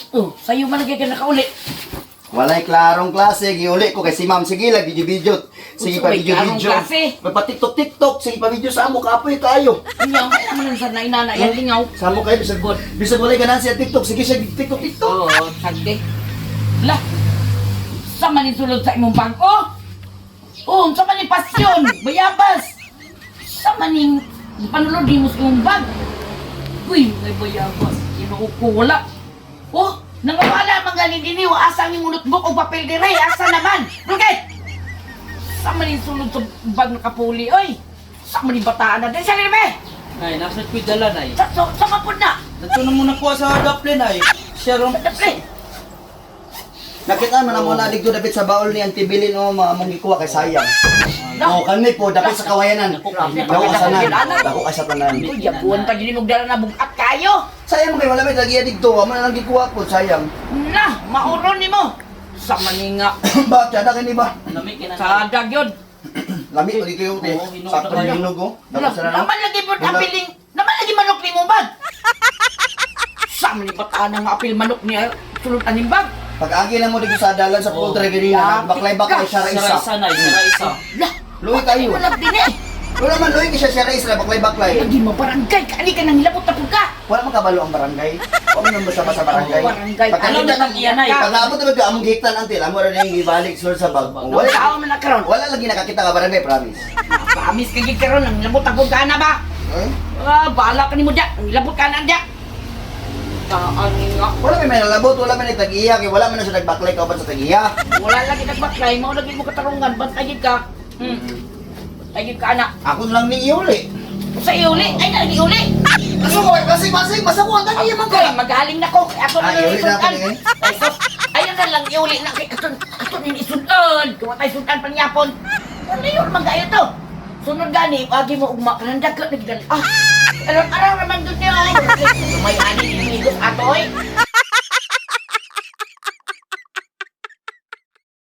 Oh, sayo man lagi ka nakauli. Walay klarong klase, giuli ko kay si ma'am, sige lang, video-video. Sige Unsa pa may klarong video-video. klase? May pa TikTok-TikTok, sige pa video sa amo, kapoy kayo. Inyaw, ano man sa nainana yan lingaw. Sa amo kayo, bisag walay ganan siya TikTok, sige siya TikTok-TikTok. Oo, sagdi. Lah, sa man sulod sa imong bangko? Oh, sa man pasyon, bayabas. Sa man ning panulod nimo sa imong bag. Uy, may bayabas. Ginoo ko wala. Oh, nangawala man galing dinhi, wa asa ang imong notebook o papel dire, asa naman? Bakit? Sa man ning sulod sa bag nakapuli, oy. Sa man ning bataan na. Dali sa be. Nay, nasa ko'y dala, nay. Sa man pud na. Dato na muna kuha sa daplin, ay. Siya ron. Sa daplin. Nakita man amo na dito dapit sa baol ni ang tibilin o mga among gikuha kay sayang. Oh, kani po dapit sa kawayanan. Dako ka sa tanan. Dako ka sa tanan. Uy, yabuan pa gini mong dala na bugat kayo. Sayang mo kay wala may lagi dito, amo na lang gikuha po sayang. Na, mauron nimo. Sa maninga. Ba, tiada kini ba? Lamig ka na. Sa dag yun. Lami pa dito yung te. Oo, hinog Sakto na kayo. hinog oh. Dapat sa Naman lagi po apiling, naman lagi manok ni mong bag. Sa maning bataan nga apil manok niya sulod aning bag. Pag agi na mo dito sa dalan sa poultry ganina, baklay-baklay siya ra Sira isa. isa, nay. Sira isa. Lah, Luwi kayo. wala din eh. Wala man luwi kay siya siya ra isa baklay-baklay. Lagi mo barangay, kaani ka nang hilabot na pud ka. Wala man kabalo ang barangay. Wala man basta sa barangay. Barangay. Pagka Ano kita na tag-iya, nay? Pag naabot na ba among gitan ang til, amo ra ning gibalik sulod sa bag. Wala Wala man na karon. wala lagi nakakita ka barangay, promise. Promise ka gid karon nang hilabot na pud ka na ba? Eh? Ah, bahala ka nimo diya. Nang hilabot ka na diya. Taan nga. Wala may nalabot, wala may nagtag-iya, kay wala man na siya nagbaklay kauban sa tag-iya. Wala lagi nagbaklay, mao lagi mo katarungan, bantay gid ka. Bantay gid ka anak. Ako na lang ni iuli. Sa iuli, ay na lagi uli. Kaso ko, kasi kasi basta ko ang tag-iya man Kay ka. magaling na ko, kay ato na Ah, lang iuli na ako isudan. ni, eh. Ay sus, ayun na lang iuli na kay ato ato ni isudan. Kuha tayo sudan panyapon. Wala yun magayo to. Sunod gani, agi mo ugma kanang dagat na gidal. Ah, araw araw naman dun niyo. May ani ni migos ato oy.